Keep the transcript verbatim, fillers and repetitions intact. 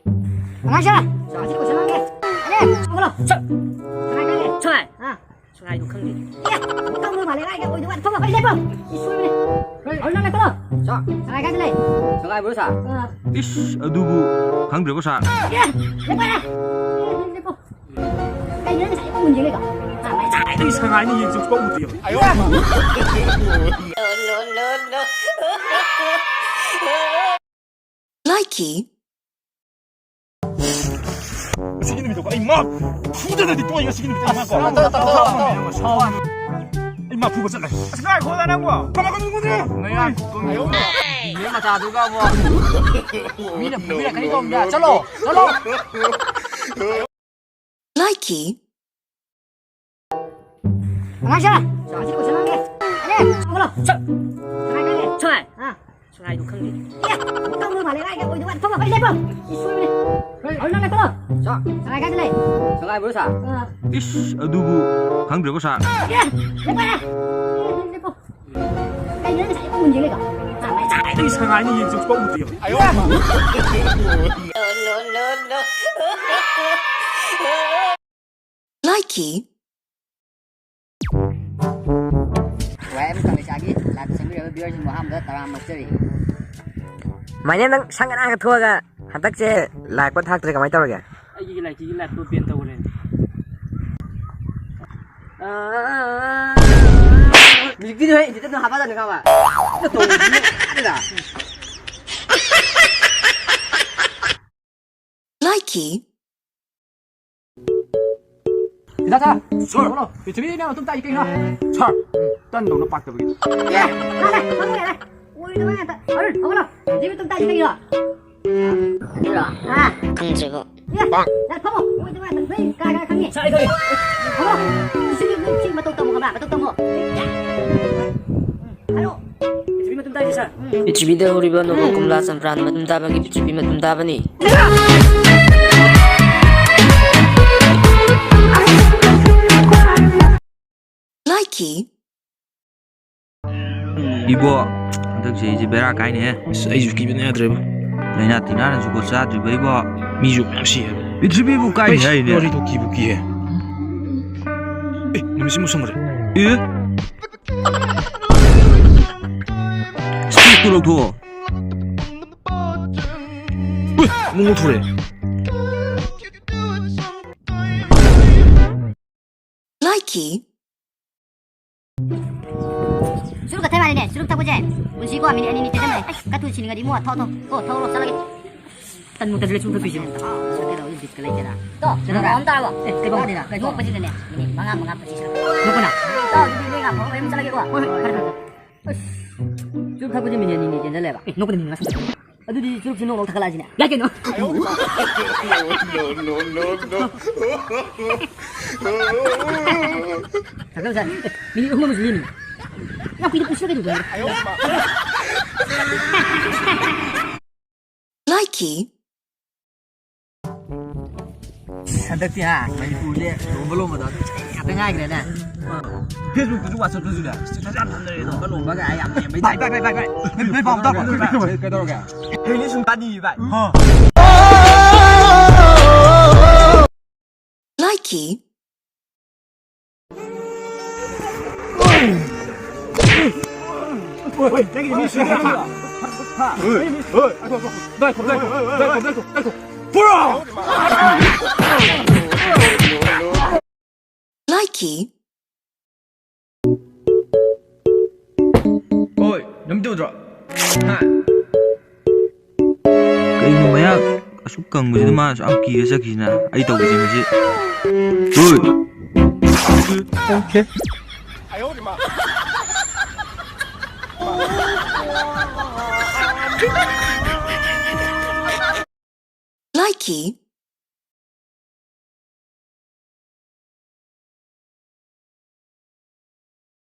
ꯑꯉꯥꯡꯁꯦ, ꯁꯤ ꯀꯣꯏꯁꯟ ꯍꯪꯒꯦ꯫ ꯑꯅꯦ, ꯍꯧꯒꯠꯂꯣ꯫ ꯁ-, ꯁꯉꯥꯏ ꯀꯥꯏ ꯂꯩ? ꯁꯉꯥꯏ? ꯑꯥ꯫ ꯁꯉꯥꯏꯗꯣ ꯈꯪꯗꯦ꯫ ꯑꯦ, ꯈꯪꯗꯧ ꯃꯥꯜꯂꯦ, ꯀꯥꯏꯗ ꯑꯣꯏꯗꯧꯕ? ꯐꯝꯃꯣ, ꯐꯝꯃꯣ, ꯂꯦꯞꯄꯣ꯫ ꯏꯁ, ꯁꯣꯏꯕꯅꯦ꯫ ꯍꯣꯏ꯫ ꯑꯔꯨꯟ, ꯅꯪ ꯂꯦꯞꯄꯣ꯫ ꯁꯥꯔ꯫ ꯁꯉꯥꯏ ꯀꯥꯏꯗ ꯂꯩ? ꯁꯉꯥꯏꯕ꯭ꯔꯣ, ꯁꯥꯔ? ꯑꯥ꯫ ꯏꯁ, ꯑꯗꯨꯕꯨ ꯈꯪꯗ꯭ꯔꯦꯀꯣ, ꯁꯥꯔ꯫ ꯑꯦ, ꯂꯦꯞꯄꯣ, ꯑꯦ꯫ ꯂꯦꯞꯄꯣ꯫ ꯀꯩꯅꯣ ꯅꯪ ꯉꯁꯥꯏ ꯄꯨꯡ ꯃꯨꯟ ꯌꯦꯡꯂꯤꯗꯣ? ꯉꯁꯥꯏꯗꯒꯤ ꯁꯉꯥꯏꯅ ꯌꯦꯡ ꯆꯨꯞꯄ ꯎꯗꯦ꯫ ꯂꯥꯏꯀꯤ꯫ ꯉꯁꯤꯒꯤ ꯅꯨꯃꯤꯠꯇꯀꯣ ꯑꯩ ꯃꯥ ꯐꯨꯗꯅꯗꯤ ꯇꯣꯛꯑꯣꯏ꯫ ꯉꯁꯤꯒꯤ ꯅꯨꯃꯤꯠꯇ ꯑꯩ ꯃꯥ ꯀꯣ꯫ ꯑꯁ, ꯇꯧ, ꯇꯧ, ꯇꯧ, ꯇꯧ, ꯇꯧ꯫ ꯑꯩ ꯃꯥ ꯐꯨꯕ ꯆꯠꯂꯦ꯫ ꯑꯁ, ꯉꯥꯏꯈꯣꯗ ꯅꯪꯕꯣ꯫ ꯀꯃꯥꯏ ꯀꯃꯥꯏ ꯐꯨꯗꯣꯏꯅꯣ? ꯅꯌꯥ ꯈꯨꯀꯪꯗꯨꯒ, ꯕꯤꯕꯤ ꯃꯆꯥꯗꯨꯒ ꯑꯃꯨꯛ꯫ ꯃꯤꯅ ꯐꯨꯕꯤꯔꯛꯀꯅꯤ ꯇꯧꯕꯅꯤꯗ꯫ ꯆꯠꯂꯣ, ꯆꯠꯂꯣ꯫ ꯂꯥꯏꯀꯤ꯫ ꯑꯉꯥꯡꯁꯦ, ꯁꯤ ꯀꯣꯏꯁꯟ ꯍꯪꯒꯦ꯫ ꯑꯅꯦ, ꯍꯧꯒꯠꯂꯣ꯫ ꯁ-, ꯁꯉꯥꯏ ꯀꯥꯏ ꯂꯩ? ꯁꯉꯥꯏ? ꯑꯥ꯫ ꯁꯉꯥꯏꯗꯣ ꯈꯪꯗꯦ꯫ ꯑꯦ, ꯈꯪꯗꯧ ꯃꯥꯜꯂꯦ, ꯀꯥꯏꯗ ꯑꯣꯏꯗꯧꯕ? ꯐꯝꯃꯣ, ꯐꯝꯃꯣ, ꯂꯦꯞꯄꯣ꯫ ꯏꯁ, ꯁꯣꯏꯕꯅꯦ꯫ ꯍꯣꯏ꯫ ꯑꯔꯨꯟ, ꯅꯪ ꯂꯦꯞꯄꯣ꯫ ꯁꯥꯔ꯫ ꯁꯉꯥꯏ ꯀꯥꯏꯗ ꯂꯩ? ꯁꯉꯥꯏꯕ꯭ꯔꯣ, ꯁꯥꯔ? ꯑꯥ꯫ ꯏꯁ, ꯑꯗꯨꯕꯨ ꯈꯪꯗ꯭ꯔꯦꯀꯣ, ꯁꯥꯔ꯫ ꯑꯦ, ꯂꯦꯞꯄꯣ, ꯑꯦ꯫ ꯂꯦꯞꯄꯣ꯫ ꯀꯩꯅꯣ ꯅꯪ ꯉꯁꯥꯏ ꯄꯨꯡ ꯃꯨꯟ ꯌꯦꯡꯂꯤꯗꯣ? ꯉꯁꯥꯏꯗꯒꯤ ꯁꯉꯥꯏꯅ ꯌꯦꯡ ꯆꯨꯞꯄ ꯎꯗꯦ꯫ ꯂꯥꯏꯀꯤ꯫ ꯋꯥꯏ ꯑꯦꯝ ꯀꯃꯤꯁꯥꯒꯤ ꯂꯥꯏꯚ ꯁꯦꯝꯕꯤꯔꯕ ꯚꯤꯌꯔꯁꯤꯡꯕꯨ ꯑꯍꯥꯟꯕꯗ ꯇꯔꯥꯝꯅ ꯑꯣꯛꯆꯔꯤ꯫ ꯃꯥꯏꯅꯦ, ꯅꯪ ꯁꯪꯒ ꯅꯥꯒ ꯊꯣꯛꯑꯒ ꯍꯟꯗꯛꯁꯦ ꯂꯥꯏꯛꯄ ꯊꯥꯛꯇ꯭ꯔꯦ, ꯀꯃꯥꯏꯅ ꯇꯧꯔꯒꯦ? ꯑꯩꯒꯤ ꯂꯥꯏꯛꯀꯤꯒꯤ ꯂꯥꯏꯛꯇꯣ ꯕꯦꯟ ꯇꯧꯈ꯭ꯔꯦ꯫ ꯃ꯭ꯌꯨꯖꯤꯛꯀꯤꯗꯣ ꯍꯦꯛ ꯏꯗꯤꯠ ꯑꯗꯨꯝ ꯍꯥꯞꯄꯛꯑꯗꯕꯅꯤ ꯈꯪꯉꯕ? ꯑꯗꯨ ꯇꯧꯕꯗꯨꯅꯦ ꯑꯗꯨꯗ꯫ ꯂꯥꯏꯀꯤ꯫ ꯍꯤꯗꯥꯛ ꯁꯥꯔ! ꯁꯥꯔ! ꯍꯧꯒꯠꯂꯣ꯫ ꯄ꯭ꯔꯤꯊꯤꯕꯤꯅ ꯃꯇꯨꯝ ꯇꯥꯛꯏ ꯀꯩꯅꯣ? ꯁꯥꯔ! ꯇꯟꯗꯧꯅ ꯄꯥꯛꯇꯕꯒꯤ꯫ ꯑꯦ, ꯍꯧꯒꯠꯂꯣ, ꯍꯧꯒꯠꯂꯣ, ꯌꯥꯔꯦ꯫ ꯑꯣꯏꯗꯕ ꯉꯥꯛꯇ꯫ ꯑꯔꯨꯟ, ꯍꯧꯒꯠꯂꯣ꯫ ꯄ꯭ꯔꯤꯊꯤꯕꯤ ꯃꯇꯨꯝ ꯇꯥꯛꯏ ꯀꯩꯅꯣ? ꯑꯗꯨꯔꯣ? ꯑꯥ꯫ ꯈꯪꯗ꯭ꯔꯦꯕꯣ꯫ ꯑꯦ, ꯌꯥꯔꯦ, ꯐꯝꯃꯣ꯫ ꯑꯣꯏꯗꯕ ꯉꯥꯛꯇ꯫ ꯅꯣꯏ ꯀꯅꯥ ꯀꯅꯥ ꯈꯪꯉꯤ? ꯁꯥꯔ, ꯑꯩ ꯈꯪꯉꯤ꯫ ꯐꯝꯃꯣ꯫ ꯁꯤ, ꯁꯤ, ꯁꯤ ꯃꯇꯧ ꯇꯝꯃꯣ ꯈꯪꯕ꯭ꯔꯥ? ꯃꯇꯧ ꯇꯝꯃꯣ꯫ ꯍꯥꯏꯔꯛꯑꯣ꯫ ꯄ꯭ꯔꯤꯊꯤꯕꯤ ꯃꯇꯨꯝ ꯇꯥꯛꯏꯁꯦ, ꯁꯥꯔ꯫ ꯄ꯭ꯔꯤꯊꯤꯕꯤꯗ ꯍꯧꯔꯤꯕ ꯅꯣꯡꯃ ꯀꯣꯝꯂꯥ ꯆꯝꯄ꯭ꯔꯥꯅ ꯃꯇꯨꯝ ꯇꯥꯕꯒꯤ ꯄ꯭ꯔꯤꯊꯤꯕꯤ ꯃꯇꯨꯝ ꯇꯥꯕꯅꯤ꯫ ꯂꯥꯏꯀꯤ꯫ ꯏꯕꯣ, ꯍꯟꯗꯛ ꯆꯍꯤꯁꯦ ꯕꯦꯔꯥ ꯀꯥꯏꯅꯦꯍꯦ꯫ ꯑꯁ, ꯑꯩꯁꯨ ꯀꯤꯕꯅ ꯌꯥꯗ꯭ꯔꯦꯕ꯫ ꯂꯥꯏꯅꯥ ꯇꯤꯟꯅꯥꯅꯁꯨꯀꯣ ꯆꯥꯗ꯭ꯔꯤꯕ ꯏꯕꯣ꯫ ꯃꯤꯁꯨ ꯃꯌꯥꯝ ꯁꯤ ꯍꯥꯏꯕ꯫ ꯄ꯭ꯔꯤꯊꯤꯕꯤꯕꯨ ꯀꯥꯏꯔꯤ ꯍꯥꯏꯅꯦ꯫ ꯋꯥꯔꯤꯗꯣ ꯀꯤꯕꯨ ꯀꯤꯌꯦ꯫ ꯑꯦ, ꯅꯨꯃꯤꯠꯁꯤ ꯃꯨꯁꯪꯈ꯭ꯔꯦ꯫ ꯑꯦ? ꯁ꯭ꯄꯤꯛꯇꯨ ꯂꯧꯊꯣꯛꯑꯣ꯫ ꯎꯏ, ꯑꯃꯨꯛ ꯂꯧꯊꯣꯔꯛꯑꯦ꯫ ꯂꯥꯏꯀꯤ꯫ ꯆꯨꯔꯨꯞ ꯀ ꯊꯛ ꯃꯥꯜꯂꯦꯅꯦ, ꯆꯨꯔꯨꯞ ꯊꯛꯄꯁꯦ꯫ ꯄꯨꯟꯁꯤꯀꯣ, ꯃꯤꯅꯤꯠ ꯑꯅꯤꯅꯤ ꯆꯦꯟꯖꯟꯕꯅꯦ꯫ ꯑꯁ, ꯀꯠꯊꯨ ꯁꯤꯅꯤꯡꯉꯗꯤ ꯏꯕꯨꯡꯉꯣ, ꯊꯛꯑꯣ, ꯊꯛꯑꯣ꯫ ꯀꯣ, ꯊꯛꯑꯣ, ꯆꯠꯂꯒꯦ꯫ ꯇꯟꯕꯨ ꯇꯟꯁꯤꯜꯂꯦ, ꯆꯨꯔꯨꯞ ꯊꯛꯇꯣꯏꯁꯦ꯫ ꯊꯛꯑꯣ, ꯆꯠꯀꯦ ꯇꯧꯕꯁꯦ ꯕꯤꯠꯀ ꯂꯩꯇꯦꯗ꯫ ꯇꯣ, ꯆꯠꯂꯣ, ꯀꯩꯅꯣ ꯑꯃ ꯇꯥꯔꯕꯣ? ꯑꯦ, ꯀꯩ ꯄꯥꯎ? ꯅꯣꯛꯄꯁꯤꯗꯅꯦ, ꯃꯤꯅꯤꯠ ꯃꯉꯥ, ꯃꯉꯥ ꯄꯨꯟꯁꯤ ꯁꯥꯟꯅ꯫ ꯅꯣꯛꯄꯅ? ꯇꯣ, ꯑꯗꯨꯗꯤ ꯅꯣꯏ ꯉꯥ ꯐꯥꯎ ꯑꯩ ꯑꯃ ꯆꯠꯂꯒꯦꯀꯣ꯫ ꯍꯣꯏ, ꯍꯣꯏ, ꯐꯔꯦ, ꯐꯔꯦ꯫ ꯑꯁ, ꯆꯨꯔꯨꯞ ꯊꯛꯄꯁꯦ ꯃꯤꯅꯤꯠ ꯑꯅꯤꯅꯤ ꯆꯦꯟꯖꯜꯂꯦꯕ꯫ ꯑꯦ, ꯅꯣꯛꯄꯗ ꯃꯤꯅꯤꯠ ꯃꯉꯥ ꯁꯨꯝ ꯆꯠꯂꯦ꯫ ꯑꯗꯨꯗꯤ ꯆꯨꯔꯨꯞꯁꯦ ꯅꯣꯛ ꯅꯣꯛ ꯊꯛꯀꯠꯂꯛꯑꯁꯤꯅꯦ꯫ ꯌꯥꯏ ꯀꯩꯅꯣ꯫ No, no, no, no, no. ꯊꯛꯀꯠꯂꯁꯦ꯫ ꯑꯦ, ꯃꯤꯅꯤꯠ ꯑꯍꯨꯝ ꯑꯃꯁꯨ ꯂꯦꯝꯃꯤ꯫ ꯌꯥꯝ ꯀꯨꯏꯅ ꯄꯨꯟꯁꯤꯜꯂ ꯀꯩꯗꯧꯗꯣꯏꯅꯣ? ꯂꯥꯏꯀꯤ꯫ ꯍꯟꯗꯛꯇꯤ ꯍꯥ, ꯃꯅꯤꯄꯨꯔꯁꯦ ꯂꯨꯍꯣꯡꯕ ꯂꯣꯝꯕꯗꯣ ꯑꯗꯨ ꯉꯥꯛꯇ ꯉꯥꯏꯈ꯭ꯔꯦꯅꯦ꯫ Facebook ꯇꯁꯨ, WhatsApp ꯇꯁꯨꯅꯦ status ꯌꯥꯝ ꯊꯝꯅꯔꯦ, ꯂꯨꯍꯣꯡꯕ ꯂꯣꯝꯕ ꯀꯥꯏ ꯌꯥꯝ ꯊꯦꯝꯕꯩ ꯚꯥꯏ, ꯚꯥꯏ, ꯚꯥꯏ, ꯚꯥꯏ, ꯚꯥꯏ꯫ ꯅꯣꯏ, ꯅꯣꯏ ꯄꯥꯎ ꯑꯝꯇ ꯄꯥꯎ꯫ ꯀꯩꯗꯧꯔꯒꯦ? ꯍꯌꯦꯡꯗꯤ ꯁꯨꯝ ꯇꯥꯅꯤꯡꯉꯤ ꯚꯥꯏ꯫ ꯍꯥ꯫ ꯂꯥꯏꯀꯤ꯫ ꯂꯥꯏꯀꯤ꯫ ꯍꯣꯏ, ꯅꯨꯃꯤꯠꯇꯨ ꯎꯗ꯭ꯔꯣ? ꯍꯥ? ꯀꯩꯅꯣ ꯃꯌꯥ ꯑꯁꯨꯛ ꯀꯪꯕꯁꯤꯗ ꯃꯥ ꯑꯁꯨꯛ ꯌꯥꯝ ꯀꯤꯔ ꯆꯠꯈꯤꯁꯤꯅ? ꯑꯩ ꯇꯧꯒꯦꯁꯦ ꯉꯁꯤ꯫ ꯍꯣꯏ꯫ Okay. ꯂꯥꯏꯀꯤ꯫